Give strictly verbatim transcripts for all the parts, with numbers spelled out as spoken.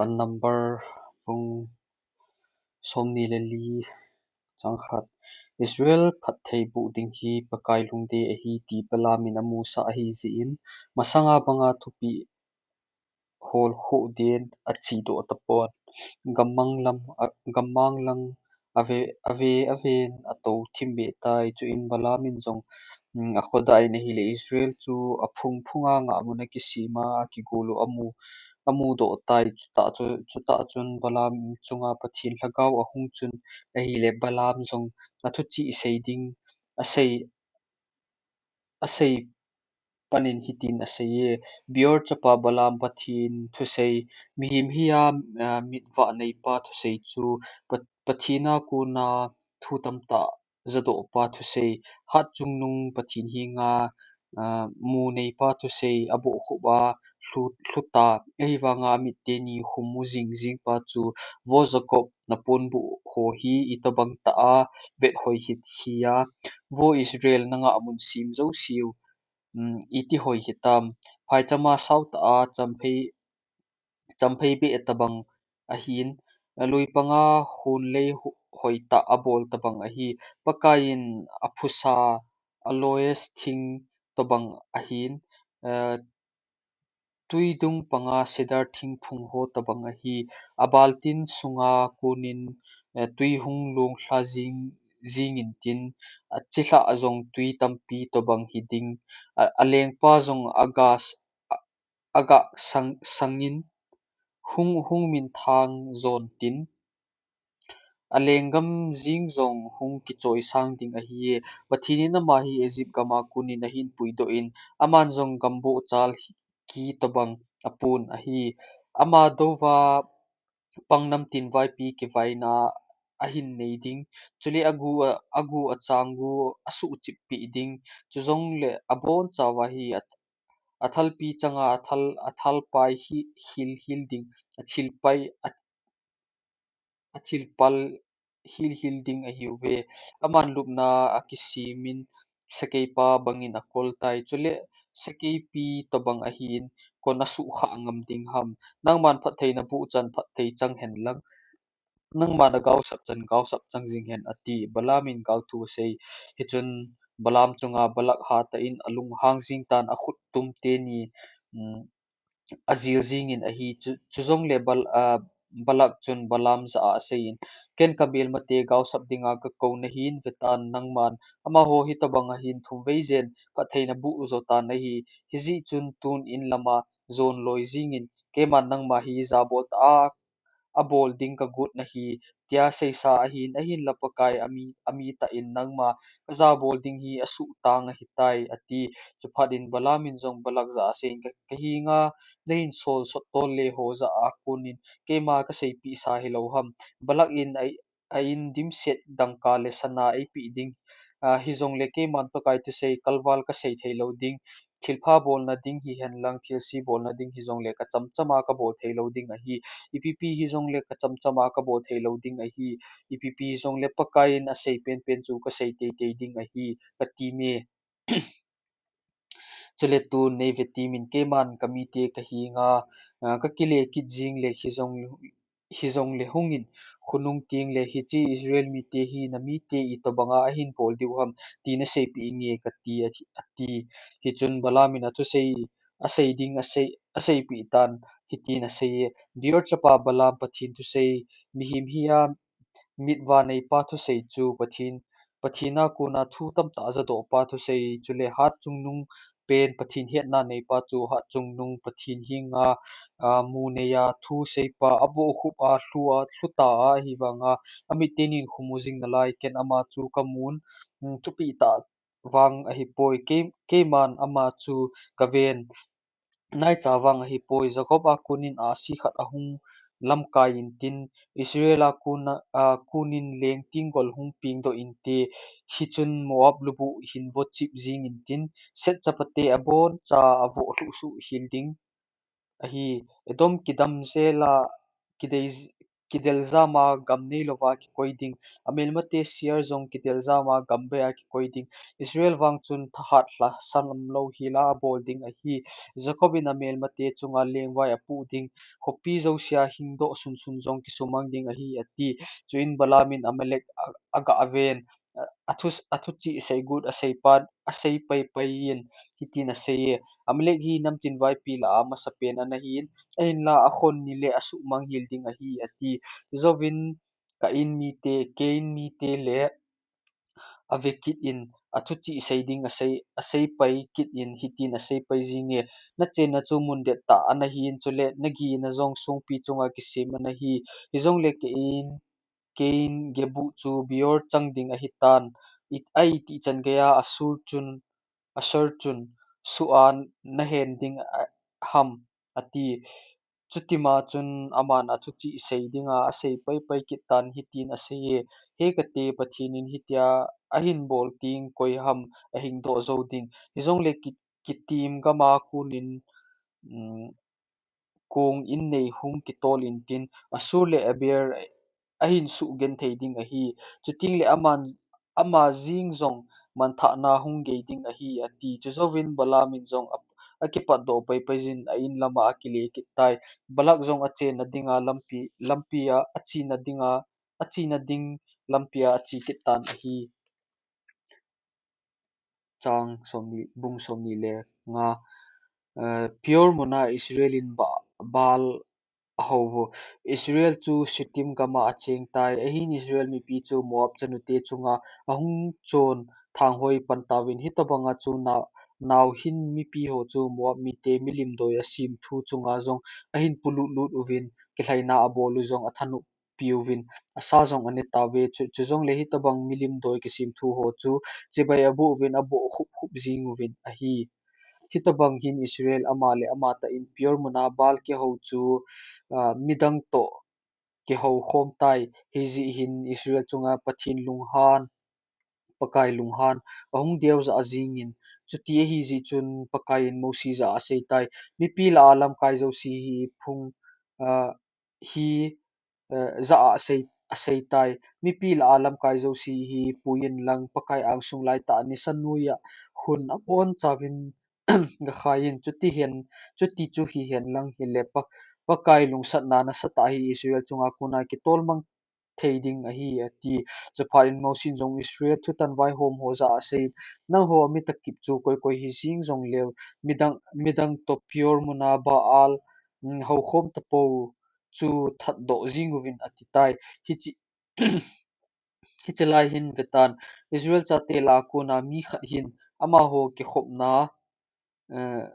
A number bung somni le li chang khat. Israel phatthei buh ding hi Pakai lungdei ahi ti Balaam in amusah ahi jeh in, masanga banga thupeh holkhoh din achedoh tapon. Gammang lam, a, gammang lang ave, ave, aven atou thim beh tai. Chuin Balaam in jong, um, akhodah in ahile Israel chu aphung phunga ngahmun akisem a, akigol u amu, amudoh tai. Chutah chu, chutah chun Balaam chunga Pathen lhagao ahung chun ahile Balaam jong athuchih sei ding, asei, asei panin hitin asei e, Beor chapa Balaam Pathen thusei, mihem hia, a, mitvah neipa thusei chu, Pa-, Pathen a kona thu tamtah jadohpa thusei, hat chungnung Pathen henga, a, mu neipa thusei, abohkhup a lhu, lhuta, ahivanga amit teni khum u jing jingpa chu, vo Jacob naponbuh ho hi itobang tah a vet hoi hih hia, vo Israel nangahmun sem jouseu, um, iti hoi hitam, phaichama sao tah a champhei, champhei beh tobang ahin, lui panga hunlei ho-, hoitah abol tobang ahi, Pakai in aphusa aloes thing tobang ahin, eh, tuidung panga cedar thingphung ho tobang ahi, abaltin sunga konin, eh, tui hung longlha jing, jing intin, achilhah jong tui tampi tobang hiding, a, alengpa jong aga s-, a, aga sang, sangin hung, hung minthang jontin, alenggam jing jong hung kichoisang ding ahi. Pathen in ama hi Egypt gama konin ahin puidoh in, aman jong gamboh chal hi, kitobang apon ahi. Ama douva pangnamtin vaipi kivaina ahin nei ding. Chule agu a, agu achang gu asuhchip peh ding. Chujongle abonchauva hi a, athalpi changa athal, athalpai hi, hil hil ding. Athilpai, a, athilpal hil hil ding ahiuve. Aman lupna akisemin sakeipa bangin akol tai. Chule sakeipi tobang ahin kon asuhkhah ngam ding ham. Nangman phatthei naboh chan phatthei chang hen lang, nangman nagaosap chan gaosap chang jing hen ati. Balaam in gaothu asei. Hichun Balaam chunga Balak hatah in alunghang jing tan, akhut tum teni, um, ajil jingin ahi. Chu, chujongle Bal-, a, Balak chun Balaam jah a aseiyin, ken kamelmate gaosap dinga kakou nahin, vetan nangman amaho hitobang ahin thumvei jen phatthei naboh jo tan ahi. Hijeh chun tun in lama jon loi jingin, keiman nangma hi jabol tah a abol ding kagot nahi, tia seisa ahin, ahinla Pakai ami, amitah in nangma kajabol ding hi asuhtang ahitai, ati. Chuphat in Balaam in jong Balak jah a aseiyin, ka, kahenga nahin sol sottol le ho jah a konin keima kaseipeh sa hilou ham. Balak in a, a in dimset dangka le sana eipeh ding, a, hijongle keiman Pakai thusei kalval kasei theilou ding, thilpha bolna ding hihen lang, thilse bolna ding hijongle kachamchama kabol theilou ding ahi. Ipipi hijongle kachamchama kabol theilou ding ahi. Ipipi hijongle Pakai in asei penpen chu kasei teitei ding ahi, kati me. Chule tun neivetemin, keiman kamite kahenga, a, kakile kit jingle hijong, hijongle hungin, khonung tengle hiche Israel mite hi namite itobanga ahin bol diu ham, ti naseipeh inge, kati, ati. Hichun Balaam in athusei, asei ding, asei, aseipeh tan, hitin aseiye, Beor chapa Balaam, Pathen thusei, mihem hia mitvah neipa thusei chu Pathen, Pathen a kona thu tamtah jadohpa thusei, chule hat chungnung pen Pathen hetna neipa chu hat chungnung Pathen henga, a, mu neiya thuseipa, abohkhup a lhu a, lhuta a, ahivanga amit teni khum u jing nalai, ken ama chu kamun, um, thupeh tah vang ahipoi, kei, keiman ama chu kaven naicha vang ahipoi. Jacob a konin ahsi khat ahung lamkai intin, Israel a kona, a konin leng tenggol hung pengdoh inte, hichun Moab lubuh hin vochip jing intin, Seth chapate aboncha avoh lhuh suh hel ding ahi. Edom kidam jela kidei, kideljama gam neilouva kikoi ding, amelmate Seir jong kideljama gam beia kikoi ding. Israel vang chun thahat lhasam lou hila abol ding ahi. Jacob in amelmate chunga lengvai apoh ding, khopi jousea hingdoh sunsun jong kisumang ding ahi, ati. Chuin Balaam in Amalek a, aga ven, a, athu, athuchih seigot aseipan, asei paipai in hitin aseiye, Amalek hi namtin vaipi lah a masapen ana hin, ahinla akhon nile asuhmang hel ding ahi, ati. Chujouvin Kain mite, Kain mite le ave kit in, athuchih sei ding asei, asei pai kit in hitin asei pai jinge, nachenna chu mun dettah ana hin, chule nagina jong songpi chunga kisem ana hi. Hijongle Kain, Kain gebu chu Beor chang ding ahitan, it, a itih chan geiya Asher chun, Asher chun, suh a nahen ding a, ham, ati. Chutima chun aman athuchih sei dinga asei paipai kit tan hitin aseiye, He kate, Pathen in hitia ahin bol teng koi ham ahingdoh jou ding. Hijongle ki, Kittim gama konin, um, kong innei hung kitol intin, Asher le Eber ahin suh genthei ding ahi. Chuteng le aman, ama jeng jong manthahna hung gei ding ahi, ati. Chujouvin Balaam in jong a, akipatdoh paipai jin a in lama akile kit tai. Balak jong achenna dinga lampi, lampia, achena dinga, achena ding lampia ache kit tan ahi. Chang somni, bung somni le nga, eh, Peor muna Israel in Ba-, Baal ahou vo. Israel chu Shittim gama acheng tai. Ahin Israel mipi chu Moab chanute chunga ahung chon thanghoi pan tauvin. Hitobanga chu nao, nao hin mipi ho chu Moab mite milim doi asem thu chunga jong ahin polut lut uvin, kilhaina abol u jong athanop pi uvin, asa jong ane tauve. Chu, chujongle hitobang milim doi kisem thu ho chu chibai aboh uvin, aboh khup khup jing uvin ahi. Hitobang hin Israel ama le ama tah in Peor muna Baal kihou chu, ah, midang toh kihou khom tai. Hijeh hin Israel chunga Pathen lunghan, Pakai lunghan ahung deuja jingin, chuti ahi jeh chun Pakai in Mose jah a asei tai. Mipi lah a lamkai jouse hi phung, ah, hi, eh, jah a asei, asei tai. Mipi lah a lamkai jouse hi pui inlang Pakai angsung laitah a nisa noiya hun abonchauvin gakhai in, chuti hen, chuti chu hihen lang hile Pa-, Pakai lungsatna nasatah hi Israel chunga kona kitolmang thei ding ahi, ati. Chuphat in Mose in jong Israel thutan vaihom ho jah a asei, nangho mi takip chu koi koi hi jing jongleu, midang, midang toh Peor muna Baal, mm, houkhom tapou chu thatdoh jing uvin ati tai. Hiche, hiche lai hin vetan, Israel chate lah a kona mi khat hin amaho kikhopna, eh,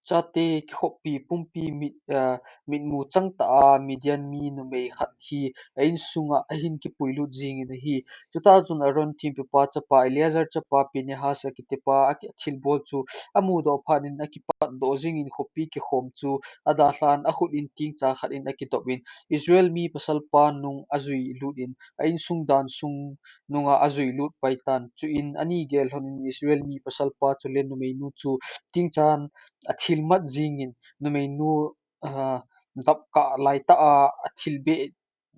chate kikhoppi pumpi mit, eh, mitmu changtah a Midian mi numei khat hi a insunga ahin kipuilut jingin ahi. Chutah chun Aaron thempupa chapa, Eleazar chapa, Phinehas akitipa, aki-, athilbol chu amudoh phat in akipatdoh jingin khopi kikhom chu adalhan, akhut in tingcha khat in akidop in, Israel mi pasalpa nung ajui lut in, a insung dan sung nunga ajui lut pai tan. Chuin ani gel lhon in Israel mi pasalpa chule numeinu chu tingchan athilmat jingin, numeinu, ah, dapkah laitah a athilbeh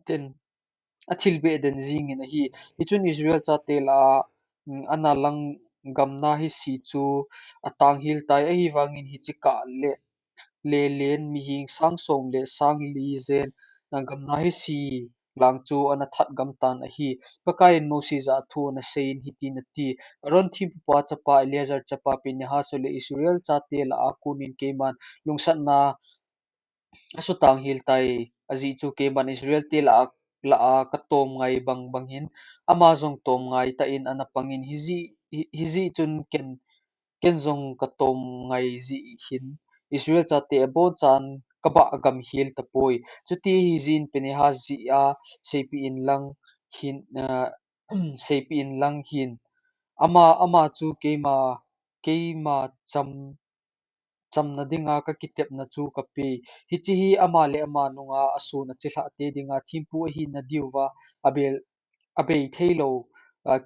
den, athilbeh den jingin ahi. Hichun Israel chate lah a, mm, ana lang gamna hise chu atang hel tai. Ahivangin hiche kah le, le len mihing sang som le sang li jen, ah, gamna hise lang chu ana that gam tan ahi. Pakai in Mose jah a thu ana seiyin hitin ati, Aaron thempupa chapa, Eleazar chapa, Phinehas chule Israel chate lah a konin keiman lungsatna asutang hel tai, ajeh chu keiman Israel te lah a, lah a katom ngai bang bangin, ama jong tom ngai tah in ana pangin, hijeh, hi-, hijeh chun ken, ken jong katom ngai jeh hin, Israel chate abonchan kabah gam hel tapoi. Chuti ahi jeh in Phinehas jeh a seipeh inlang hin, ah, seipeh inlang hin. Ama, ama chu keima, keima cham, chamna dinga kakitepna chu kapei. Hiche hi ama le ama nunga ason achilhah te dinga thempu ahina diuva abel, abei theilou,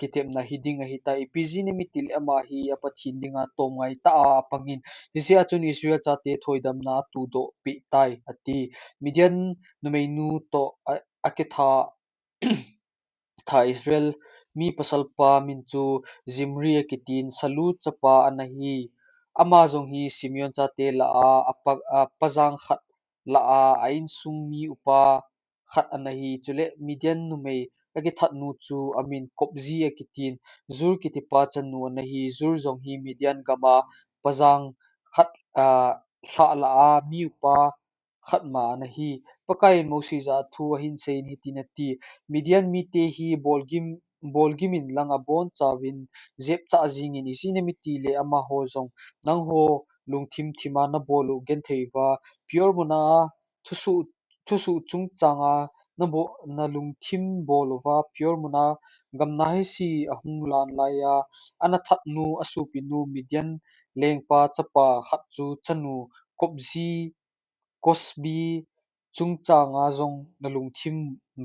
kitepna hiding ahitai. Ipi jeh inem itile ama hi a Pathen dinga tomngai tah a apangin, hijeh a chun Israel chate thoidamna atudoh peh tai, ati. Midian numeinu toh a, akitha tha Israel mi pasalpa min chu Zimri akitin, Salu chapa ana hi. Ama jong hi Simeon chate lah a, apa, a pajang khat lah a, a insung mi upa khat ana hi. Chule Midian numei akithat nu chu amin Kozbi akitin, Zur kitipa chanu ana hi. Zur jong hi Midian gama pajang khat, a, lhah lah a mi upa khat ma ana hi. Pakaiyin Mose jah a thu ahin seiyin hitin ati, Midian mite hi bolgim, bolgim in lang abonchauvin jepchah jingin, ijeh inem itile amaho jong nangho lungthim thima nabol u genthei uva, Peor muna thusuh, thusuh chungchanga nabo, nalungthim bol uva, Peor muna gamna hise ahung lan laiya, anathat nu, asopinu, Midian lengpa chapa khat chu chanu Kozbi, Kozbi chungchanga jong nalungthim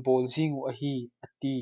bol jing u ahi, ati.